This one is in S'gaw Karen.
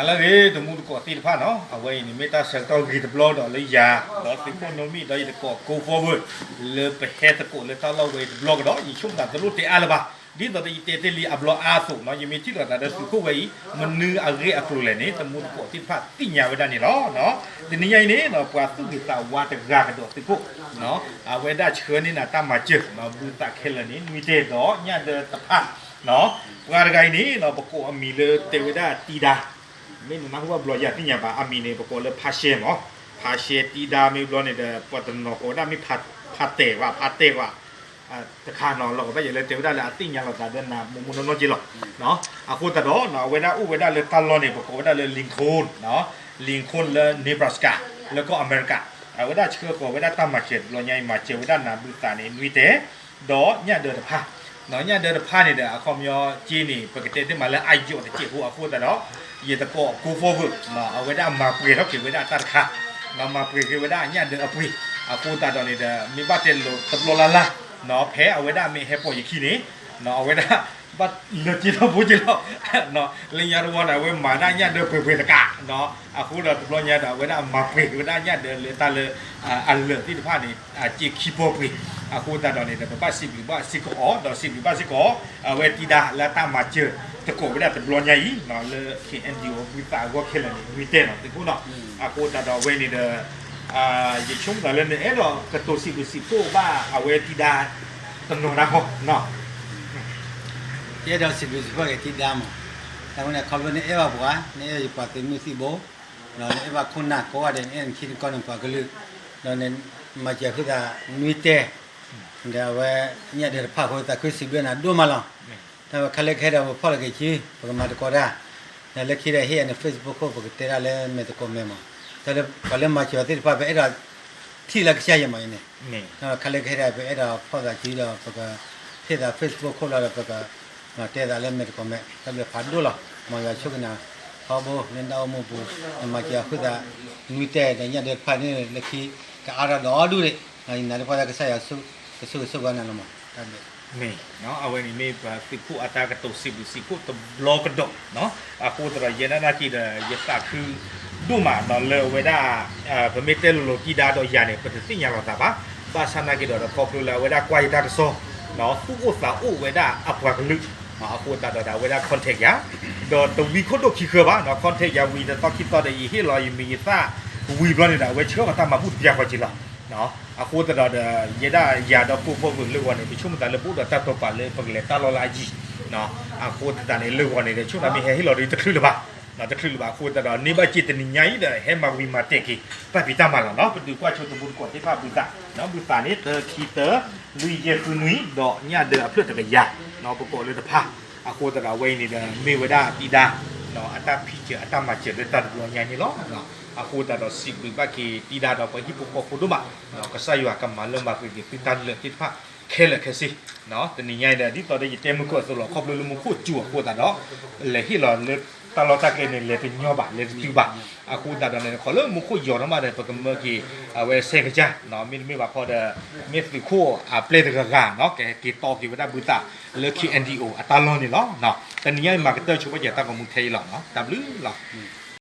လၢအဂ့ၤ တမူတကိးသ့ၣ်တဖၣ်နီၤ, အဝဲအံၤန့ၣ် မ့ၢ်တၢ်ဆၢကတီၢ်ဂ့ၤတဘျီဒီးလၢယၤ ဒီးသုးခိၣ်နီၣ်မံၣ် ဒီးယတကိး Go Forward လၢပဟဲသကိးလၢတၢ်လီၢ်ဝဲအံၤတဘျီကဒီး ယဆိကမိၣ်သးတလိၣ်တဲအါလၢၤဘၣ်. ဒ်သိးဒီးယတဲတ့ၢ်လံအဘျီအါအသိးနီၤ, ယမ့ၢ်ထံၣ်လိာ်သးဒီးသုးခိၣ်ဝဲအံၤ မနုၤအဂ့ၢ်အကျိၤလဲၣ်န့ၣ် တမူတကိးသ့ၣ်တဖၣ်သ့ၣ်ညါဝဲဒၣ်န့ၣ်လီၤ. တနံၤညါအံၤန့ၣ် ပှၤသူၣ်ဂ့ၤသးဝါတဂၤကဒီးသုးခိၣ် အဝဲဒၣ်ဆှၢန့ၢ်နၤတၢ်မၤစၢၤ ဘုသးခဲလၢာ်န့ၣ် နွံတဲဒီးညၣ်ဒၢတဖၣ် ပှၤတဂၤအံၤန့ၣ် ပကိးအမံၤလၢတဲဝဲဒၣ်တံဒါ, မ့ၢ်နနၢ်ဟူဘၣ်ဘျီယၤသ့ၣ်ညါဘၣ်, အမံၤန့ၣ် ပကိးလၢဖါရှဲမး, ဖါရှဲတံဒါမ့ၢ်ဘျီန့ၣ်ဒီး ပှၤတနီၤကိးဝဲဒၣ်မ့ၢ်ဖါတဲာ်ကွၢ် ဖါတဲာ်ကွၢ် တခါနီၤ လီၤကဘၣ်ယဲလၢတဲဝဲဒၣ်လၢအသ့ၣ်ညါလိာ်သးဒီးနၤမိၢ်မိၢ်နီၢ်နီၢ်က့လီၤ. အဃိသတးဒီး အဝဲဒၣ်အိၣ်ဝဲဒၣ်လၢတၢ်လီၢ်န့ၣ် ပကိးဝဲဒၣ်လၢ Lincoln, Lincoln လၢ Nebraska လၢကီၢ်အမဲရကၤ, အဝဲဒၣ်ဆှၢဃီၤဝဲဒၣ်တၢ်မၤစၢၤတဘျီညါအံၤ မၤစၢၤဝဲဒၣ်နၤဘုသးန့ၣ် နွံတဲ ဒီးညၣ်ဒၢတဖၣ်, ညၣ်ဒၢတဖၣ်န့ၣ်ဒီး အခီပညီက့န့ၣ် ပကတဲတ့ၢ်မးလၢအယိာ်တစဲးဖိအဃိသတးဒီး ယတကိး Go Forward အဝဲဒၣ်မၤပှဲၤထီၣ်က့ၤဝဲဒၣ်တၢ်တခါ, မၤပှဲၤက့ၤဝဲဒၣ်ညၣ်ဒၢအပှ့ၤ, အဃိသတးဒီးန့ၣ်ဒီး မ့ၢ်ဘၣ်တဲလိာ်တဘျီလၢ်လၢ်, ဖဲအဝဲဒၣ်မ့ၢ်ဟဲပိာ်ယခံန့ၣ် အဝဲဒၣ် ဘၣ်လၢာ်က့ထီၣ်ဖိက့လီၤ, လၢညါတဝီန့ၣ် အဝဲမၤဒၣ်ညၣ်ဒၢပှဲၤပှဲၤတကး, အဃိဒီးတဘျီညါဒီး အဝဲဒၣ်မၤပှဲၤက့ၤဝဲဒၣ်ညၣ်ဒၢလၢတၢ်လၢ အလၢာ်သ့ၣ်တဖၣ်န့ၣ် အစ့ခံပီပှ့ၤ, အဃိသတးဒီးန့ၣ်ဒီး ပဘၣ်စံးဘျုးဘၣ်စ့ၢ်ကီးအီၤ ဒီးစံးဘျုးဘၣ်စ့ၢ်ကီး အဝဲတံဒါလၢတၢ်မၤစၢၤတကိးဝဲဒၣ်တဘျီညါအံၤ လၢ KNDO ဘုသးအဂီၢ်ခဲလၢာ်န့ၣ် နွံတဲနီၤ သုးခိၣ်နီၤ, အဃိသတးဒီးအဝဲန့ၣ်ဒီး ယဆိကမိၣ်သးလၢနအဲၣ်ဒိးကတိၤစံးဘျုးစံးဖှိၣ်ဘၣ်အဝဲတံဒါ တနီၤဒၣ်ဃီ, ယအဲၣ်ဒိးစံးဘျုးစံးဖှိၣ်က့ၤတံဒါမး, တၢ်ဝဲန့ၣ် ခီဖျိနအဲၣ်ဘၣ်ပှၤ နအဲၣ်ယပှၤသုးမုၢ်သံၣ်ဘိ, ဒီးနအဲၣ်ဘၣ်ခိၣ်နၢ်ကိးဂၤဒဲး နအဲၣ်နထံနကီၢ်နပှၤကလုာ်, ဒီးနမၤစၢၤဃုာ်သးနွံတဲ, ဒီးအဝဲညၣ်ဒၢတဖၣ်အဃိ သးခုစံးဘျုးနၤဒိၣ်မးလီၤ. တၢ်ဝဲခဲလၢာ်ခဲဒၣ်ပဖီၣ်လီၤက့ၤဆူ ပကမၤသကိးတၢ်, ဒီးလၢခံဒီးဟ့ၣ်ယၤန့ၣ် Facebook ခိၣ် ပကတဲဒၣ်လၢမဲာ်သကိးမဲာ်မး, တၢ်လၢပှၤလၢမၤစၢၤအီၤသ့ၣ်တဖၣ် ပအဲၣ်ဒိးထံၣ်လၢကစၢ်ယဲၢ်မးအံၤန့ၣ်, တၢ်ဝဲခဲလၢာ်ခဲဒၣ်ပအဲၣ်ဒိးဖီၣ်သးဆူဒီး ပကဟ့ၣ်သး Facebook ခိၣ်လီၤဒီးပက တဲသးလၢမဲာ်သကိးမဲာ် တၢ်ဘျုးဖးဒိၣ်လီၤ. မ်ယွၤဆိၣ်ဂ့ၤနၤ ထီဘိလၢနတၢ်အိၣ်မူပူၤ, နမၤစၢၤဃုာ်သး နွံတဲဒီးညၣ်ဒၢတဖၣ်န့ၣ် လၢခံကအါထီၣ်ဒီးအီၤဒူၣ်ဒံး, ယနာ်လၢပှၤတၢ်ကစၢ်ယွၤ ကဆိၣ်ဂ့ၤဆိၣ်ဝါနၤလီၤမး, တၢ်ဘျုး မ့ၢ်, အဝဲန့ၣ်မ့ၢ်ပှၤသုးခိၣ်အတၢ်ကတိၤစံးဘျုးစံးဖှိၣ်တဘျီကဒီး, အဃိသတးဒီးယဲဒၣ်နာ်က့ဒီး ယသးခုဒိၣ်မးလၢအဝဲဒၣ် ပမ့ၢ်တဲလိၤလိၤတံဒါဒီးယၤန့ၣ် ပတသ့ၣ်ညါလိာ်သးဘၣ်, ဘၣ်ဆၣ်နာ်က့ဒီး ခီဖျိလၢအဝဲဒၣ်ကွၢ်ယတၢ်ကစီၣ်, သူၣ်အိၣ်သးအိၣ်ဝဲဒၣ်အပှၤကလုာ်, အဃိသတးဒီးအဝဲဒၣ် contact ယၤ, ဒီးတဝံခိၣ်ဒိၣ်ခံဃၢဘၣ်, contact ယၤဝံၤတသီခံသီဒီး ယဟ့ၣ်လီၤယမံၤယသၣ်ဝံၤဘျီန့ၣ်ဒီး အဝဲဆှၢအီၤတၢ်မၤဘူၣ်တပျၢ်ဃီက့ၤလီၤ. အဃိသတးဒီး ယဲဒၣ်ယၤဒီး Go Forward လၢဂီၤန့ၣ် ပဆိကမိၣ်သးလၢပအိၣ်ဒီးတၢ်တိာ်ပာ်လၢပကလဲၤတၢ်လီၢ်လၢအယံၤ, အဃိသတးန့ၣ် လၢဂီၤန့ၣ်ဒီး ဆိကမိၣ်သးမ့ၢ်ဟဲဟ့ၣ်လီၤဒီးတချုးလၢၤဘၣ်, တချုးလၢၤဘၣ်အဃိသတးဒီး န့ၢ်ဘၣ်စ့တနံၤညါအံၤဒီး ဟဲမၤဝံၤမၤတဲာ်က့ၤ ပာ်ဖံးတၢ်မၤလီၤနီၤ, ပဒုးကွၢ်ဆိတမူတကိးသ့ၣ်တဖၣ်ဘုသး, ဘုသးန့ၣ် တၢ ခံ တၢ လွံၢ် ယဲၢ် ဃု နွံ ဒီးညၣ်ဒၢအဖျၢၣ်တကယၤ, ပကိးလၢတဖၣ်, အဃိသတးဒီးအဝဲအံၤန့ၣ်ဒီး မ့ၢ်ဝဲဒၣ်တံဒါ အတၢ်ဖံးစၢၤအတၢ်မၤစၢၤလၢတၢ်တဘျီညါန့ၣ်လီၤ. အဃိသတးဒီးစံးဘျုးဘၣ်က့ၤတံဒါဒီး ပှၤဟံၣ်ဖိဃီဖိဒိၣ်မး, ကစၢ်ယွၤကမၤလၢမၤပှဲၤက့ၤသုတၢ်လၢာ်သ့ၣ်တဖၣ်ခဲလၢာ်ခဲဆ့, တနံၤညါအံၤဒီး ဒ်သိးဒီးယတဲမုၢ်ခိၣ်အသိးလီၤ, ခီဖျိလၢမူခိၣ်စူၤအဃိသတးဒီး လဲၤဟ့ၣ်လီၤလၢတၢ်လီၢ်တၢ်ကျဲန့ၣ် လဲၤတညီဘၣ် လဲၤတတုၤဘၣ်, အဃိသတးဒီးန့ၣ် ခီလၢမူခိၣ်ယီၤထီၣ်မးဒီး ပကမၢက့ၤ အဝဲစဲးကစၢ်, မ့တမ့ၢ်ဘၣ်ဃီဒီး မ့ၢ်သုးခိၣ်အပျဲၢ်တဂၤဂၤနီၤ ကက့ၤတီက့ၤဝဲဒၣ်ဘုသးလၢ KNDO အတၢ်လီၢ်န့ၣ်လီၤ. တနံၤညါအံၤမၤကတၢၢ်ဆိပာ်စၢၤတၢ်ဂီၤမူထဲအံၤလီၤ, တၢ်ဘျုးလီၤ.